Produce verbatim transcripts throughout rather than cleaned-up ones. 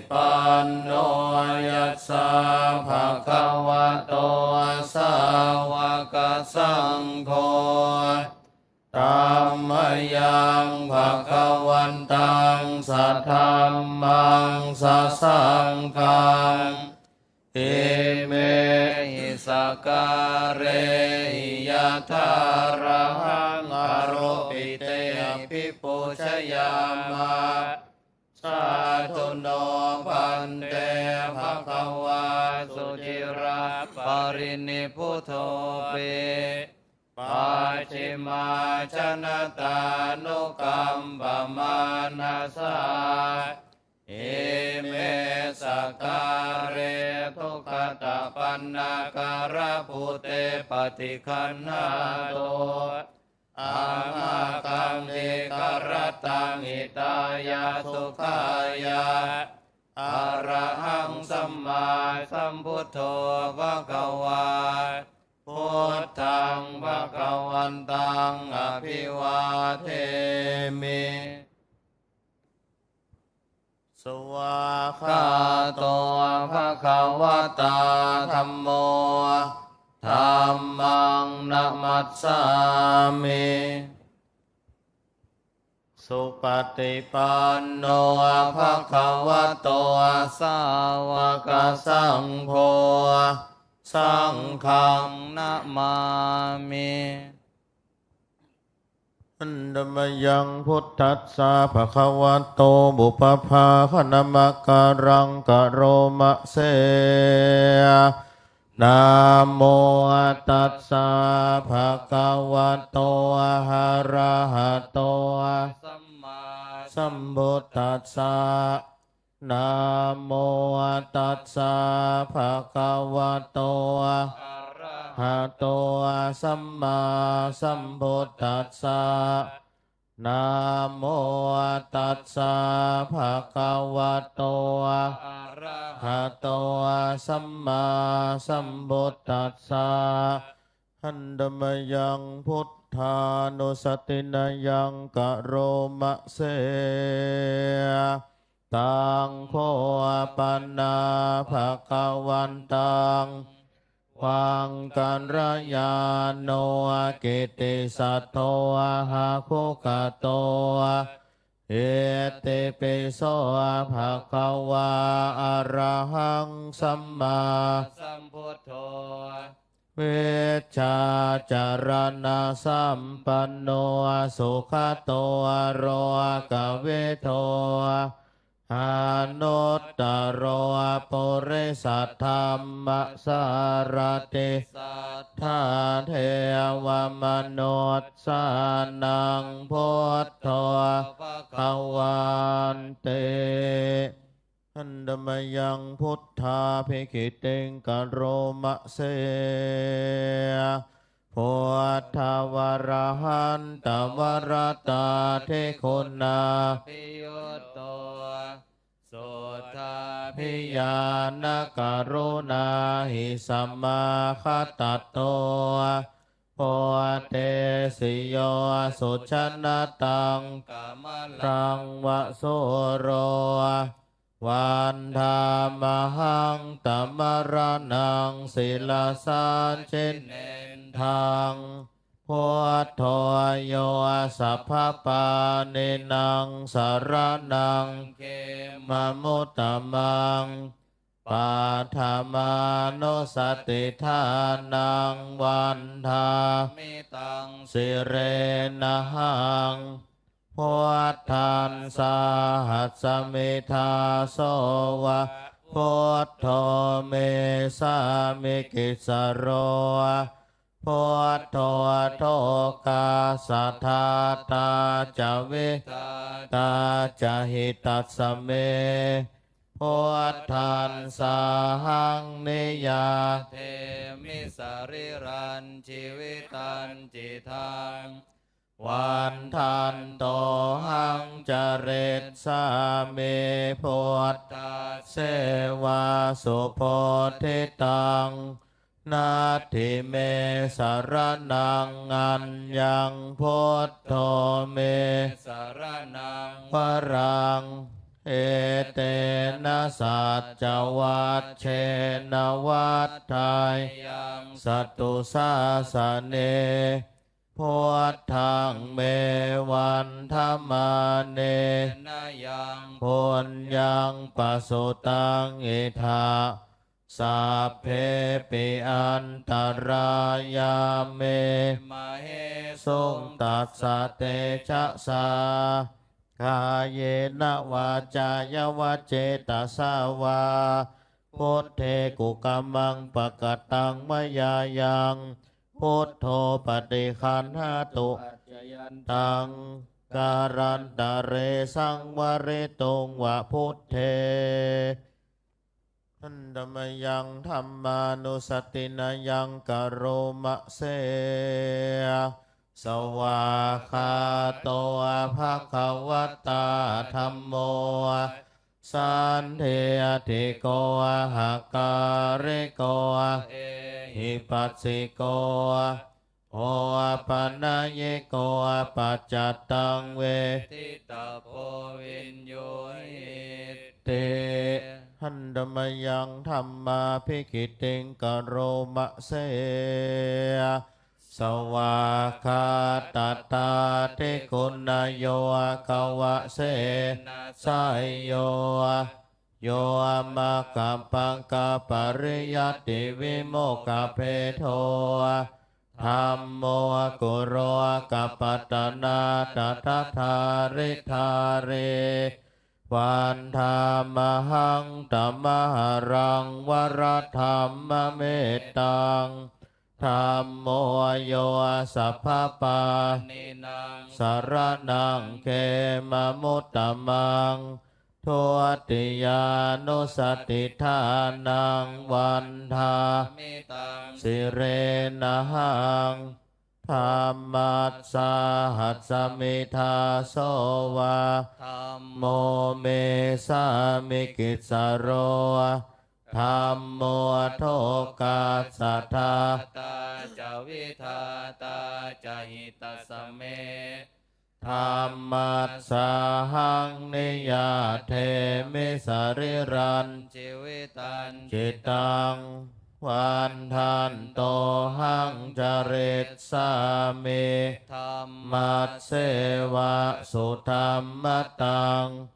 panno yassa bhagavato sāvakasaṅgho, tammayaṃ bhagavantaṃ sadhammaṃ sasaṅghaṃ, imehi sakkārehi yathārahaṃ āropitehi abhipūjayāma. Sādhu no bhante bhagavā suciraparinibbutopi, pacchimājanatānukampamānasā, ime sakkāre duggatapaṇṇākārabhūte paṭiggaṇhātu, amhākaṃ dīgharattaṃ hitāya sukhāya. Arahaṃ sammāsambuddho bhagavā, buddhaṃ bhagavantaṃ abhivādemi. Svākkhāto bhagavatā dhammo, dhammaṃ namassāmi. Supaṭipanno bhagavato sāvakasaṅgho, saṅghaṃ namāmi. Handa mayaṃ buddhassa bhagavato pubbabhāganamakāraṃ karoma se. Namo tassa bhagavato arahato sammāsambuddhassa. Namo tassa bhagavato arahato sammāsambuddhassa. Namo tassa bhagavato arahato sammāsambuddhassa. Handa mayaṃ buddhānussatinayaṃ karoma se. Taṃ kho pana bhagavantaṃ vaṃ kalyāṇo kittisaddo aggūkato. Itipi so bhagavā arahaṃ sammāsambuddho vijjācaraṇasampanno sugato lokavidū anuttaro purisadammasārathi satthā devamanussānaṃ buddho bhagavāti. Handa mayaṃ buddhābhigītiṃ karoma se. Buddhavārahantavaratādiguṇābhiyutto suddhābhiñāṇakaruṇāhi samāgatatto bodhesi yo sujanataṃ kamalaṃ va sūro vandāmahaṃ tamaraṇaṃ sirasā jinendaṃ. Buddho yo sabbapāṇīnaṃ saraṇaṃ khemamuttamaṃ paṭhamānussatiṭṭhānaṃ vandāmi taṃ sirenahaṃ. Buddhaṃ sāhasmi dāso va buddho me sāmikissaro buddho tokassa ḍātā ca vidhātā ca hitassa me. Buddhaṃ sāhaṃ niyyādemi sarīrañjīvitañcidaṃ vandantohaṃ carissāmi buddhasseva subodhitaṃ. Natthi me saraṇaṃ aññaṃ buddho me saraṇaṃ varaṃ etena saccavajjena vaḍḍheyyaṃ satthu sāsane. Buddhaṃ me vandamānena yaṃ puññaṃ pasutaṃ idha, sabbepi antarāyā me māhesuṃ tassa tejasā. Kāyena vācāya va cetasā vā, buddhe kukammaṃ pakataṃ mayā yaṃ, buddho paṭiggaṇhatu accayantaṃ, kālantare saṃvarituṃ va buddhe. Handa mayaṃ dhammānussatinaṃ yaṃ karoma se. Svākkhāto bhagavatā dhammo, sandiṭṭhiko akāliko ehipassiko, opanayiko paccattaṃ veditabbo viññūhīti. Handa mayaṃ dhammābhigītiṃ karoma se. Svākkhātatādiguṇayogavasena seyyo, yo maggapākapariyattivimokkhabhedo, dhammo kulokapatanā tadadhāridhārī, vandāmahaṃ tamaharaṃ varadhammamettaṃ. Dhammo yo sabbapāṇīnaṃ saraṇaṃ khemamuttamaṃ, dutiyānussatiṭṭhānaṃ vandāmi taṃ sirenahaṃ. Dhammassāhasmi dāso va, dhammo me sāmikissaro, dhammo lokassa ḍātā ca vidhātā ca hitassa me. Dhammassāhaṃ niyyādemi sarīrañjīvitañcidaṃ, vandantohaṃ carissāmi dhammasseva sudhammataṃ.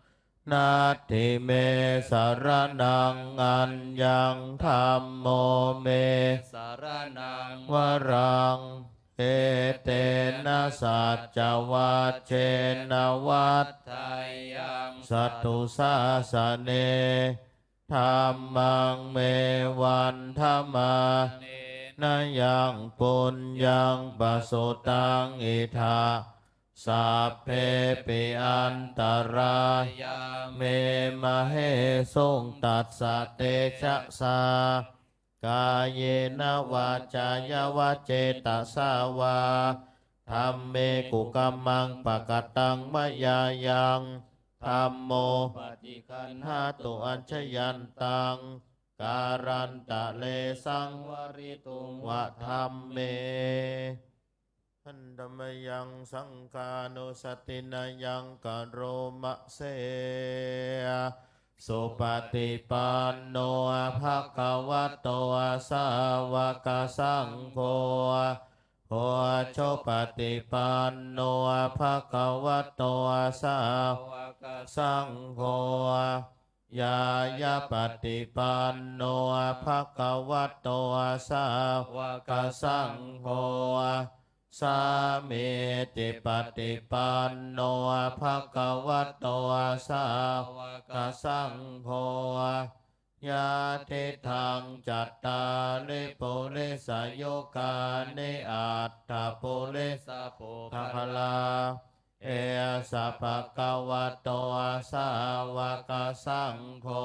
Natthi me saraṇaṃ aññaṃ, dhammo me saraṇaṃ varaṃ, etena saccavajjena vaḍḍheyyaṃ satthu sāsane. Dhammaṃ me vandamānena yaṃ puññaṃ pasutaṃ idha, sabbepi antarāyā me māhesuṃ tassa tejasā. Kāyena vācāya va cetasā vā, dhamme kukammaṃ pakataṃ mayā yaṃ, dhammo paṭiggaṇhatu accayantaṃ, kālantare saṃvarituṃ va dhamme. Handa mayaṃ saṅghānussatinaṃ yaṃ karoma se. Supaṭipanno bhagavato sāvakasaṅgho, ujupaṭipanno bhagavato sāvakasaṅgho, ñāyapaṭipanno bhagavato sāvakasaṅgho, sāmīcipaṭipanno bhagavato sāvakasaṅgho, yadidaṃ cattāri purisayugāni aṭṭha purisapuggalā, esa bhagavato sāvakasaṅgho,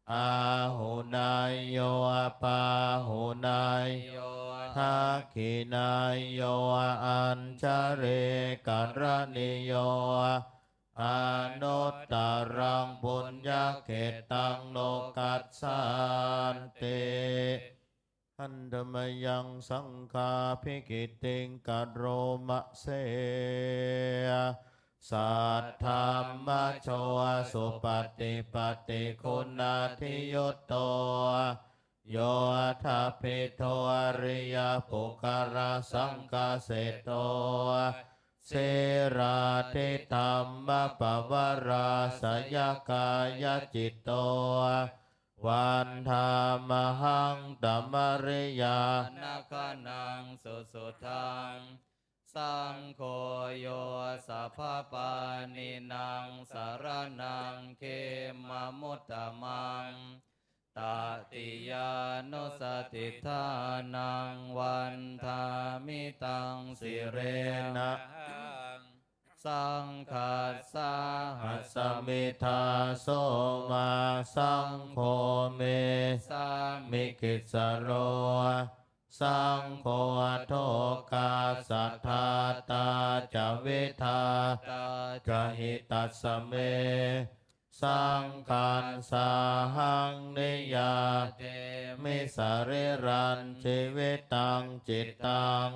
āhuneyyo pāhuneyyo dakkhiṇeyyo añjalikaraṇīyo, anuttaraṃ puññakkhettaṃ lokassāti. Handa mayaṃ saṅghābhigītiṃ karoma se. Saddhammajo supaṭipattiguṇādiyutto, yoṭṭhabbidho ariyapuggalāsaṅghaseṭṭho, sīlādidhammapavarāsayakāyacitto, vandāmahaṃ tamariyāna gaṇaṃ susuddhaṃ. Saṅgho yo sabbapāṇīnaṃ saraṇaṃ khemamuttamaṃ, tatiyānussatiṭṭhānaṃ vandāmi taṃ sirena. Saṅghassāhasmi dāso mā, saṅgho me sāmikissaro, saṅgho lokassa ḍātā ca vidhātā ca hitassa me. Saṅghassāhaṃ niyyādemi sarīrañjīvitañcittaṃ,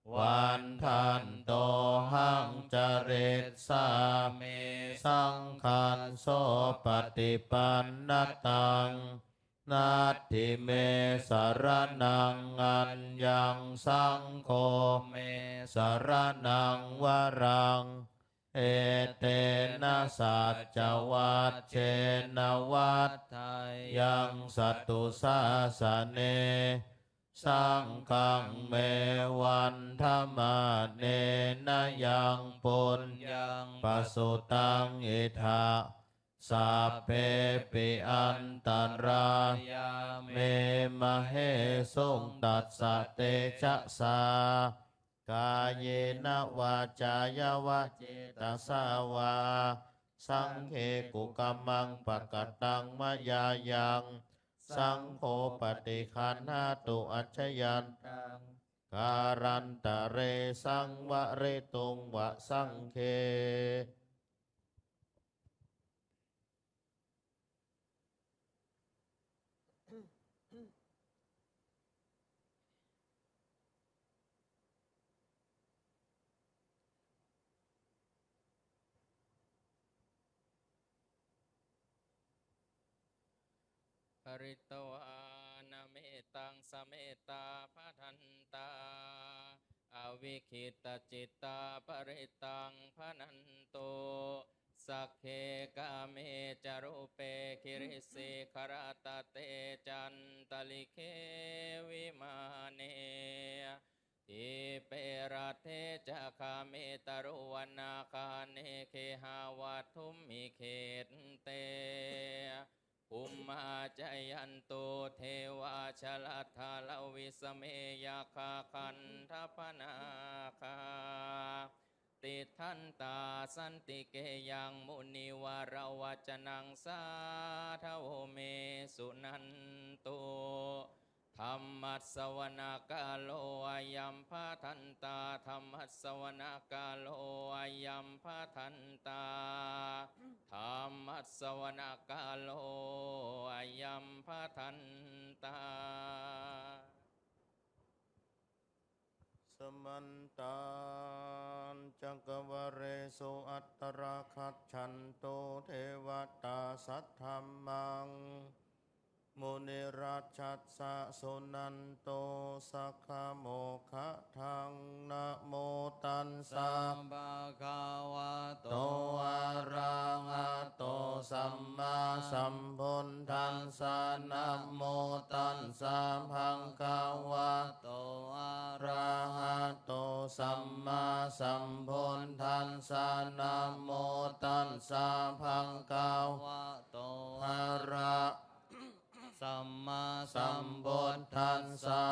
vandantohaṃ carissāmi saṅghassopaṭipannataṃ. Natthi me saraṇaṃ aññaṃ, saṅgho me saraṇaṃ varaṃ, etena saccavajjena vaḍḍheyyaṃ satthu sāsane. Saṅghaṃ me vandamānena yaṃ puññaṃ pasutaṃ idha, sabbepi antarāyā me māhesuṃ tassa tejasā. Kāyena vācāya va cetasā vā, saṅghe kukammaṃ pakataṃ mayā yaṃ, saṅgho paṭiggaṇhatu accayantaṃ, kālantare saṃvarituṃ va saṅghe. Pharitvāna mettaṃ samettā bhadantā, avikkhittacittā parittaṃ bhaṇantu. Sagge kāme ca rūpe girisikharataṭe cantalikkhe vimāne, dīpe raṭṭhe ca gāme taruvanagahane gehavatthumhi khette, bhummā cāyantu devā jalathalavisame yakkhagandhabbanāgā, tiṭṭhantā santike yaṃ munivaravacanaṃ sādhavo me suṇantu. Dhammassavanakālo ayambhadantā. Dhammassavanakālo ayambhadantā. Dhammassavanakālo ayambhadantā. Samantā cakkavāḷesu atrāgacchantu devatā, saddhammaṃ munirājassa suṇantu saggamokkhadaṃ. Namo tassa bhagavato arahato sammāsambuddhassa. Namo tassa bhagavato arahato sammāsambuddhassa. Namo tassa bhagavato ara sammāsambuddhassa.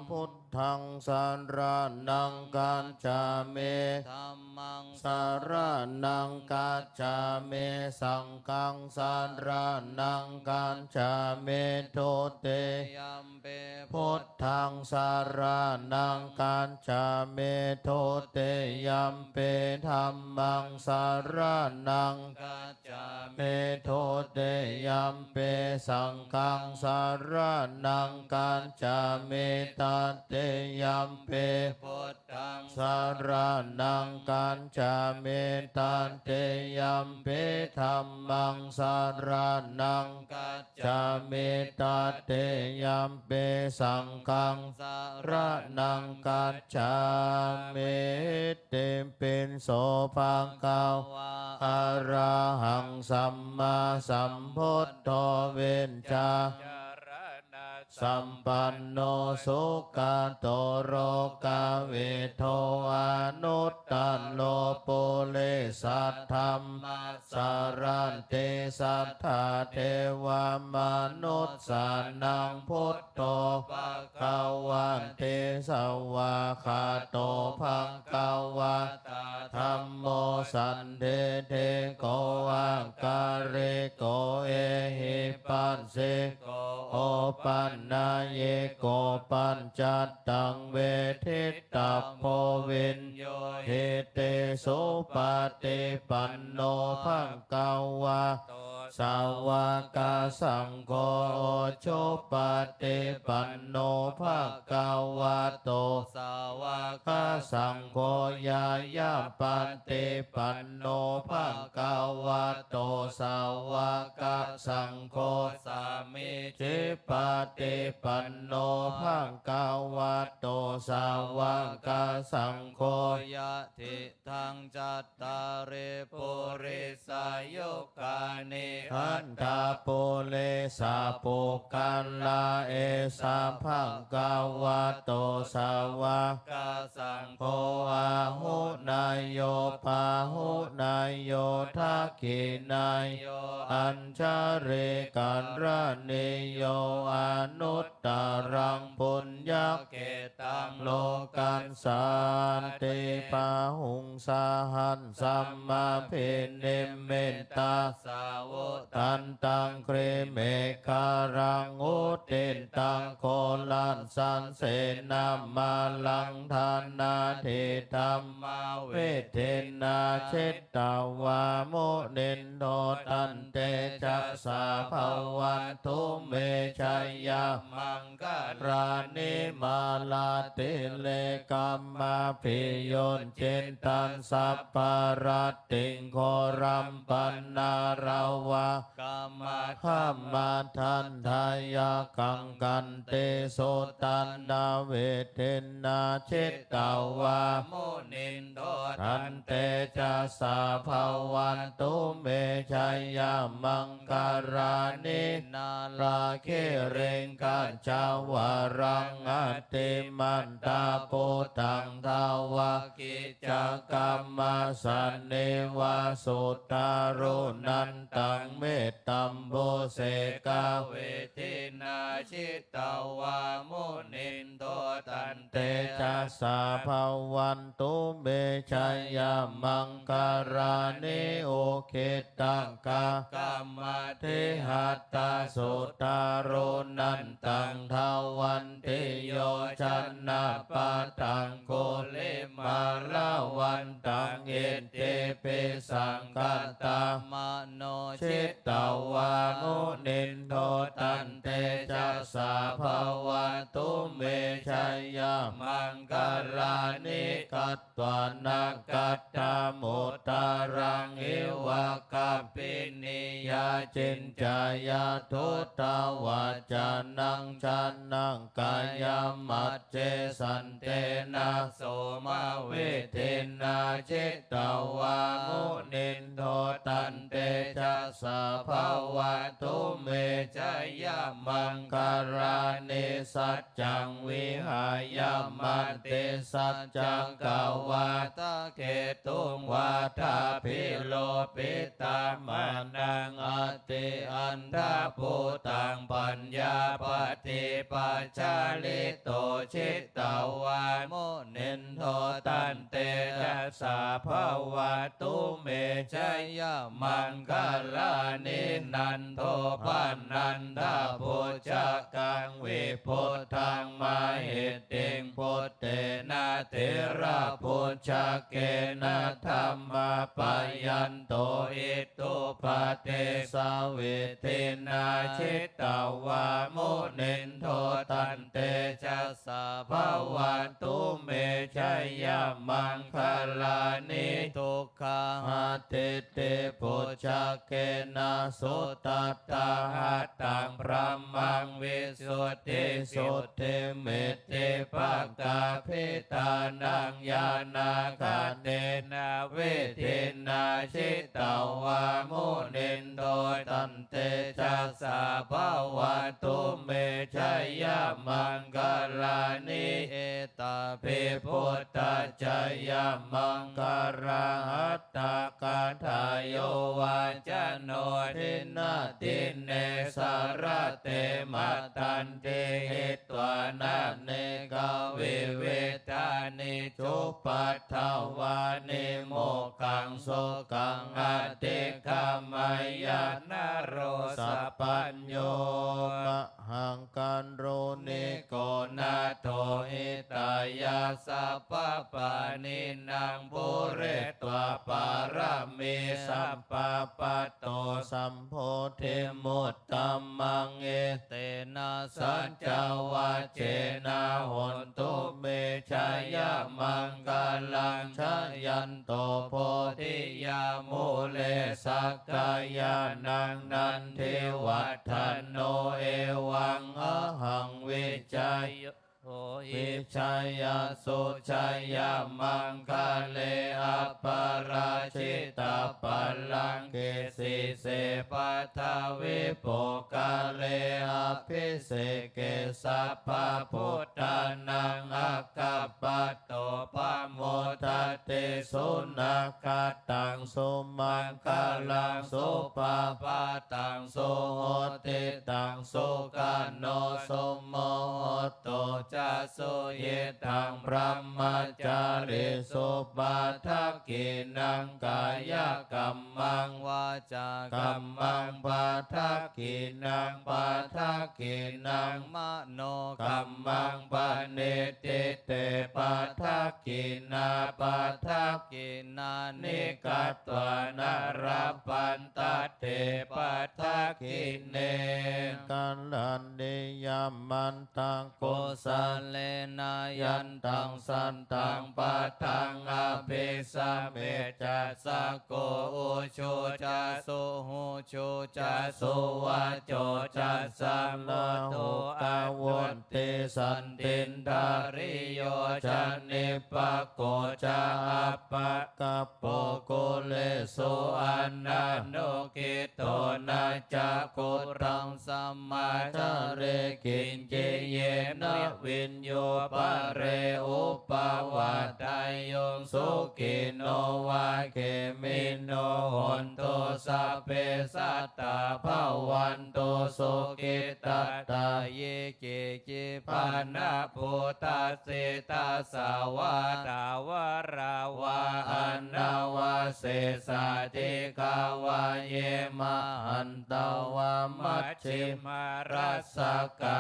Buddhaṃ saraṇaṃ gacchāmi. Dhammaṃ saraṇaṃ gacchāmi. Saṅghaṃ saraṇaṃ gacchāmi. Dutiyampi buddhaṃ saraṇaṃ gacchāmi. Dutiyampi dhammaṃ saraṇaṃ gacchāmi. Dutiyampi saṅghaṃ saraṇaṃ gacchāmi. Tatiyampi buddhaṃ saraṇaṃ gacchāmi. gacchāmi. Tatiyampi dhammaṃ saraṇaṃ gacchāmi. Tatiyampi saṅghaṃ saraṇaṃ gacchāmi. Itipi so bhagavā arahaṃ sammāsambuddho vijjā sampanno sugato lokavidū anuttaro purisadammasārathi satthā devamanussānaṃ buddho bhagavāti. Svākkhāto bhagavatā dhammo sandiṭṭhiko akāliko ehipassiko opanayiko paccattaṃ veditabbo viññūhīti. Supaṭipanno bhagavato sāvakasaṅgho, ujupaṭipanno bhagavato sāvakasaṅgho, ñāyapaṭipanno bhagavato sāvakasaṅgho, sāmīcipaṭipanno bhagavato sāvakasaṅgho, yadi daṃ cattāri purisayugāni aṭṭha purisapuggalā, esa bhagavato sāvakasaṅgho, āhuneyyo pāhuneyyo dakkhiṇeyyo añjalikaraṇīyo anuttaraṃ puññakkhettaṃ lokassāti. Bāhuṃ sahassamabhinimmitasāvudhantaṃ grīmekhalaṃ uditaghorasasenamāraṃ dānādidhammavidhinā jitavā munindo tantejasā bhavatu me jayamaṅ galāni. Mārātirekamabhiyujjhitasabbarattiṃ ghorampanāḷavakamakkhamathaddhayakkhaṃ khantīsudantavidhinā jitavā munindo tantejasā bhavatu me jayamaṅ galāni. Nāḷāgiriṃ gajavaraṃ atimattabhūtaṃ dāvaggicakkamasanīva sudāruṇantaṃ mettambusekavidhinā jitavā munindo tantejasā bhavantu me jayamaṅgalāni. Ukkhittakhagga matihatthasudāruṇantaṃ dhāvantiyojanapathaṅgulimālavantaṃ iddhībhisaṅkhatamano jitavā munindo tantejasā bhavatu me jayamaṅgalāni. Katvāna kaṭṭhamudaraṃ iva gabbhinīyā ciñcāya duṭṭhavacanaṃ janakāyamajjhe santena somavidhinā jitavā munindo tantejasā bhavatu me jayamaṅgalāni. Sac caṃ vihāya matisaccakavādaketuṃ vādābhiropitamanaṃ atiandhabhūtaṃ paññāpadīpajalito jitavā munindo tantejasā bhavatu me jayamaṅgalāni. Nandopanandabhujagaṃ vibudhaṃ mahiddhiṃ puttena therabhujagena damāpayanto iddhūpadesavidhinā jitavā munindo tantejasā bhavatu me jaya jayamaṅgalāni. Duggāhadiṭṭhibhujagena sudaṭṭhahatthaṃ brahmaṃ visuddhijutimiddhibakābhidhānaṃ ñāṇāgadena vidhinā jitavā munindo tantejasā bhavatu me jayamaṅgalāni. Etāpi buddhajayamaṅgalaaṭṭhagāthā yo vācano dinadine sarate matandī hitvānanekavividhāni cupaddavāni mokkhaṃ sukhaṃ adhigameyya naro sapañño. Mahakāruṇiko nātho hitāya sabbapāṇinaṃ pūretvā pāramī sabbā patto sambodhimuttamaṃ. Etena saccavajjena hontu me jayamaṅgalaṃ. Jayanto bodhiyā mūle sakyānaṃ nandivaḍḍhano evaṃ ahaṃ vijayo hohi jayassu jayamaṅgale aparājitapallaṅke sīse paṭhavipokkhare abhiseke sabbabuddhānaṃ aggappatto pamodati. Sunakkhattaṃ sumaṅgalaṃ supabhātaṃ suhuṭṭhitaṃ sukhaṇo sumuhutto ca suyiṭṭhaṃ brahmacārisu padakkhiṇaṃ kāyakammaṃ vācākammaṃ padakkhiṇaṃ padakkhiṇaṃ manokammaṃ paṇidhī te padakkhiṇā padakkhiṇāni katvāna labhantatthe padakkhiṇe. Karaṇīyamantaṃ kusalena yantaṃ santaṃ padaṃ abhisamecca sakko ujū ca suhujū ca suvaco cassa mudu avutti santindriyo ca nipako ca appakappo kulesu ananugiddho na ca khuddaṃ samācare kiñci yena viññū pare upavadeyyuṃ. Sukhino vā khemino hontu sabbe sattā bhavantu sukhitattā. Ye keci pāṇabhūtatthi tasā vā thāvarā vā anavasesā dīghā vā ye mahantā vā maj jhimā rassakā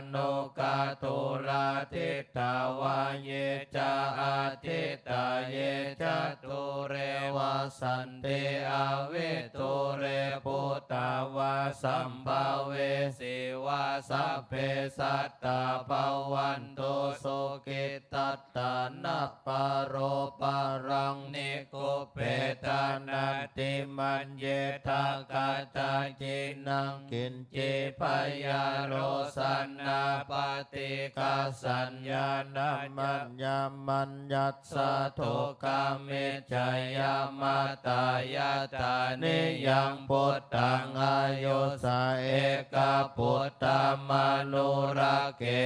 aṇukathūlā diṭṭhā vā ye ca adiṭṭhā ye ca dūre vasanti avidūre bhūtā vā sambhavesī vā sabbe sattā bhavantu sukhitattā. Na paro paraṃ nikubbetha nātimaññetha katthaci naṃ kiñ ci byārosanā paṭighasaññā na maññamaññassa dukkhamiccheyya. Mātā yathā niyaṃ puttaṃ āyusā ekaputtamanurakkhe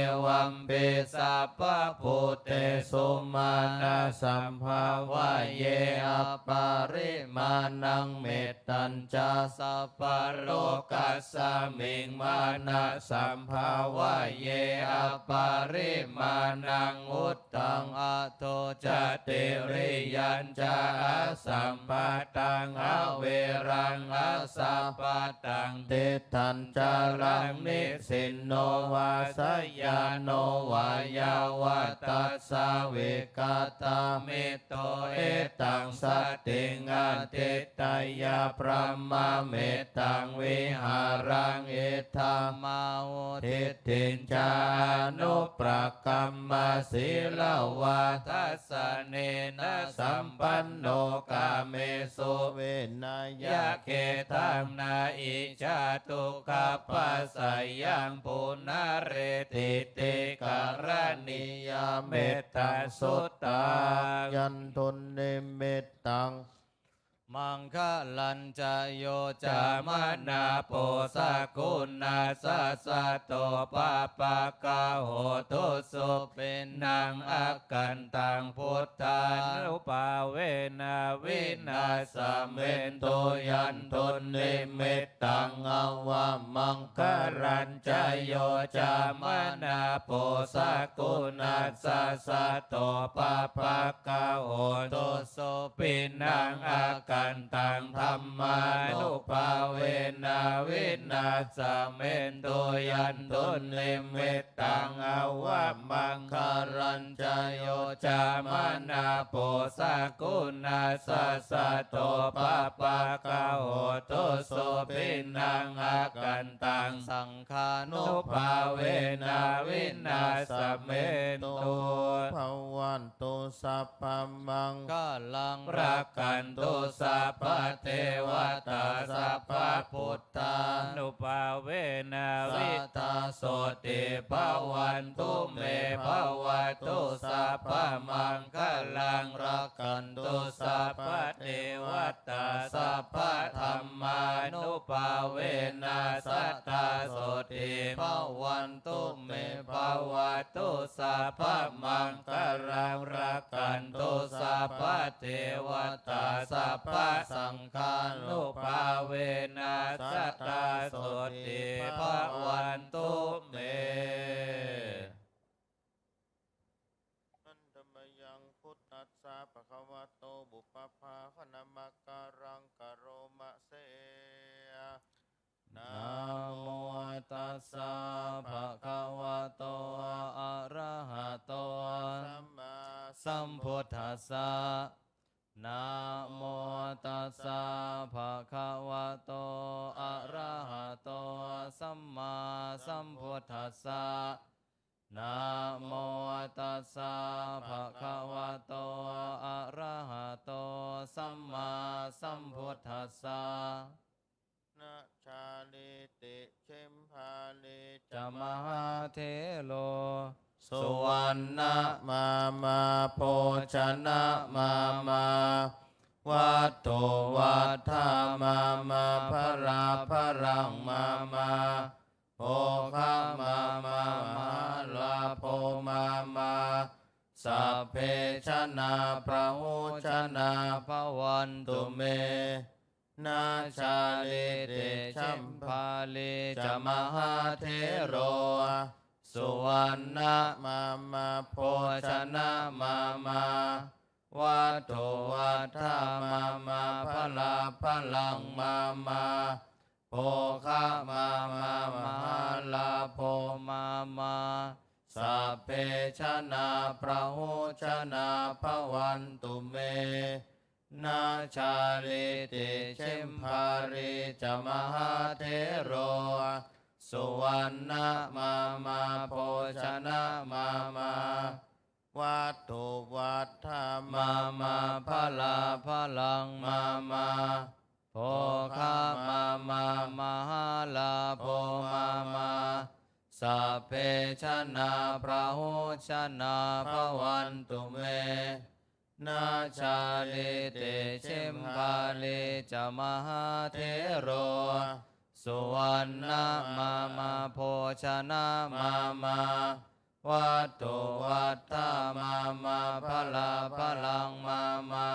evampi sabbabhūtesu mānasambhāvaye aparimāṇaṃ. Met tañca sabbalokasmiṃ mānasambhāvaye aparimāṇaṃ uddhaṃ adho ca tiriyañca asambādhaṃ averaṃ asam padaṃ tiṭṭhaṃ caraṃ nisinno vā sayāno vā yāvatassa vigatamiddho etaṃ satiṃ adhiṭṭheyya brahmametaṃ vihāraṃ idhamāhu diṭṭhiñca anupagamma sīlavā dassanena sampanno kāmesu vineyya gedhaṃ na icchātu gabbhaseyyaṃ punaretīti. Karaṇīyā mettasuttā. Yandunnimittaṃ maṅgalañca yo cāmanāpo sakuṇassa saddo pāpaggaho dussupinaṃ akantaṃ buddhānubhāvena vināsamentu. Yandunnimittaṃ avamaṅgalañca yo cāmanāpo sakuṇassa saddo pāpaggaho dussupinaṃ akantaṃ dhammānubhāvena vināsamentu. Yandunnimittaṃ avamaṅgalañca yo cāmanāpo sakuṇassa saddo pāpaggaho dussupinaṃ akantaṃ saṅghānubhāvena vināsamentu. Bhavantu sabbamaṅgalaṃ, rakkhantu sabbadevatā, sabbabuddhānubhāvena sadā sotthī bhavantu me. Bhavatu sabbamaṅgalaṃ, rakkhantu sabbadevatā, sabbadhammānubhāvena sadā sotthī bhavantu me. Bhavatu sabbamaṅgalaṃ, rakkhantu sabbadevatā, sabbasaṅghānubhāvena sadā sotthī bhavantu me. Handa mayaṃ buddhassa bhagavato pubbabhāganamakāraṃ karoma se. Namo tassa bhagavato arahato sammāsambuddhassa. Namo tassa bhagavato arahato sammāsambuddhassa. Namo tassa bhagavato arahato sammāsambuddhassa. Na cālīti jhemphālī ca mahāthero, suvaṇṇamāmā bhojanamāmā, vatthuvatthamāmā balabalaṃ māmā, bhogamāmā mahālābho māmā, sabbe janā bahujanā bhavantu me. Na cālīti jhemphālī ca mahāthero, suvaṇṇamāmā bhojanamāmā, vatthuvatthamāmā balabalaṃ māmā, bhogamāmā mahālābho māmā, sabbe janā bahujanā bhavantu me. Na cālīti jhemphālī ca mahāthero, suvaṇṇamāmā bhojanamāmā, vatthuvatthamāmā balabalaṃ māmā, bhogamāmā mahālābho māmā, sabbe janā bahujanā bhavantu me. Na cālīti jhemphālī ca mahāthero, suvaṇṇamāmā bhojanamāmā, vatthuvatthamāmā balabalaṃ māmā,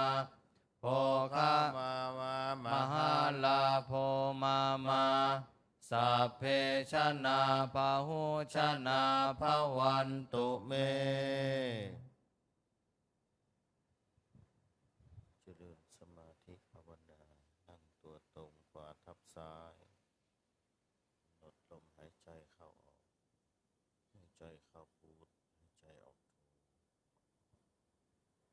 bhogamāmā mahālābho māmā, sabbe janā bahujanā bhavantu me. เจริญสมาธิภาวนา นั่งตัวตรง ผ่ ขวาทับซ้าย กำหนดลมหายใจเข้าออก หายใจเข้าพุท หายใจออกโท สมควรแก่เวลา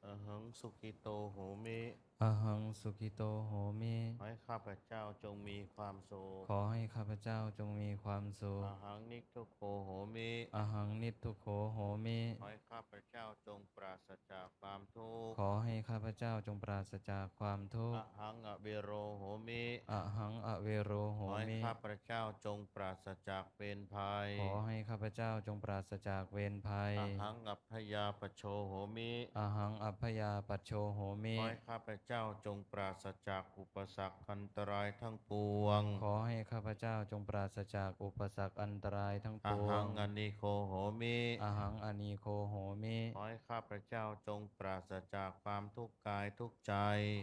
Ahaṃ sukhito homi. Ahaṃ sukhito homi. ขอให้ข้าพเจ้าจงมีความสุข ขอให้ข้าพเจ้าจงมีความสุข Ahaṃ niddukkho homi. Ahaṃ niddukko homi. ขอให้ข้าพเจ้าจงปราศจากความทุกข์ ขอให้ข้าพเจ้าจงปราศจากความทุกข์ Ahaṃ avero homi. Ahaṃ avero homi. ขอให้ข้าพเจ้าจงปราศจากเวรภัย ขอให้ข้าพเจ้าจงปราศจากเวรภัย Ahaṃ abyāpajjho homi. Ahaṃ abyāpajjho homi. ขอให้ข้าพเจ้าจงปราศจากอุปสรรคอันตรายทั้งปวง ขอให้ข้าพเจ้าจงปราศจากอุปสรรคอันตรายทั้งปวง Ahaṃ anīgho homi. Ahaṃ anīgho homi. ขอให้ข้าพเจ้าจงปราศจากความทุกข์กายทุกข์ใจ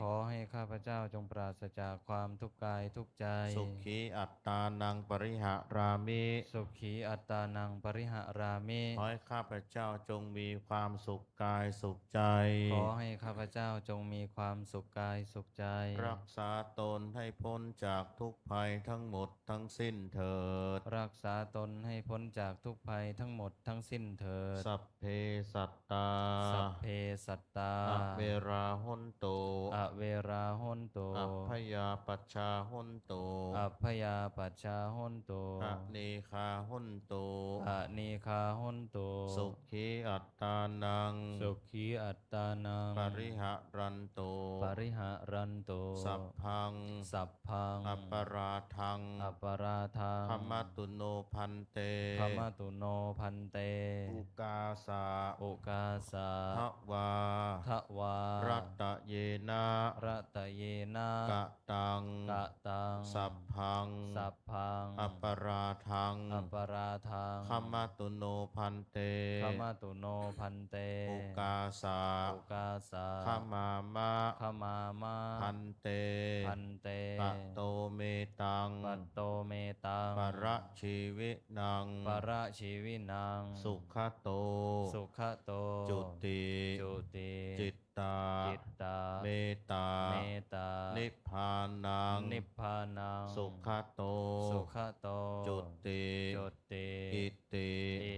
ขอให้ข้าพเจ้าจงปราศจากความทุกข์กายทุกข์ใจ Sukhī attānaṃ pariharāmi. Sukhī attānaṃ pariharāmi. ขอให้ข้าพเจ้าจงมีความสุขกายสุขใจ ขอให้ข้าพเจ้าจงมีความสุขกายสุขใจ รักษาตนให้พ้นจากทุกข์ภัยทั้งหมดทั้งสิ้นเถิด รักษาตนให้พ้นจากทุกข์ภัยทั้งหมดทั้งสิ้นเถิด Sabbe sattā. Sabbe sattā. Averā hontu. Averā hontu. Abyāpajjhā hontu. Abyāpajjhā hontu. Anīghā hontu. Anīghā hontu. Sukhī attānaṃ. Sukhī attānaṃ. Pariharantu. Pariharantu. Sabbaṃ. Sabbaṃ. Aparādhaṃ. Aparādhaṃ. Khamatu no bhante. Khamatu no bhante. Ukāsa. Ukāsa. Dvā. Dvā. Ratayena. Ratayena. Kataṃ. Kataṃ. Sabbaṃ. Sabbaṃ. Aparādhaṃ. Aparādhaṃ. Khamatu no bhante. Khamatu no bhante. Ukāsa. Ukāsa. Khamāma. Khamāma. Bhante. Bhante. Kato me taṃ. Kato me taṃ. Parajīvinaṃ. Parajīvinaṃ. Sugato. Sugato. Juti. Juti. Cittā. Cittā. Metā. Metā. Nibbānaṃ. Nibbānaṃ. Sugato. Sugato. Juti. Juti. Iti.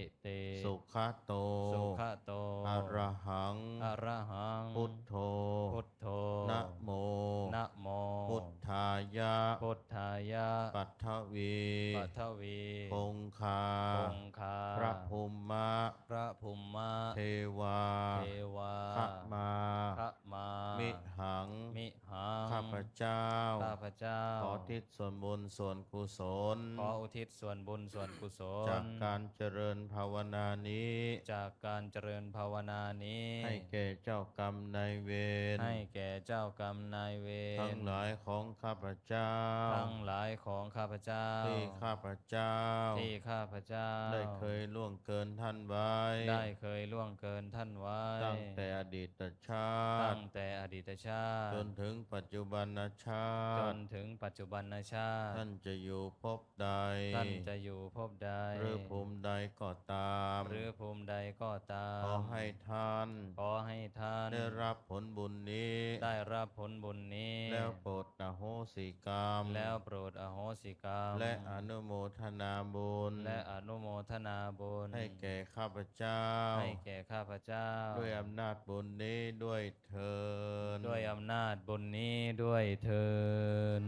Iti. Sugato. Sugato. Arahaṃ. Arahaṃ. Buddho. Buddho. Namo. Namo. Buddhāya. Buddhāya. Paṭhavī. Paṭhavī. Oṅkā. Oṅkā. Pabhummā. Pabhummā. Devā. Devā. Khamā. Khamā. Mihaṃ. Mihaṃ. ข้าพเจ้า ข้าพเจ้า ขออุทิศส่วนบุญส่วนกุศล ขออุทิศส่วนบุญส่วนกุศล จากการเจริญภาวนานี้ จากการเจริญภาวนานี้ ให้แก่เจ้ากรรมนายเวร ให้แก่เจ้ากรรมนายเวร ทั้งหลายของข้าพเจ้า ทั้งหลายของข้าพเจ้า ที่ข้าพเจ้า ที่ข้าพเจ้า ได้เคยล่วงเกินท่านไว้ ได้เคยล่วงเกินท่านไว้ ตั้งแต่อดีตชาติ ตั้งแต่อดีตชาติ จนถึงปัจจุบันชาติ จนถึงปัจจุบันชาติ ท่านจะอยู่ภพใด ท่านจะอยู่ภพใด หรือภูมิใดก็ตาม หรือภูมิใดก็ตาม ขอให้ท่าน ขอให้ท่าน ได้รับผลบุญนี้ ได้รับผลบุญนี้ แล้วโปรดอโหสิกรรม แล้วโปรดอโหสิกรรม และอนุโมทนาบุญ และอนุโมทนาบุญ ให้แก่ข้าพเจ้า ให้แก่ข้าพเจ้า ด้วยอำนาจบุญนี้ด้วยเทอญ ด้วยอำนาจบุญนี้ด้วยเทอญ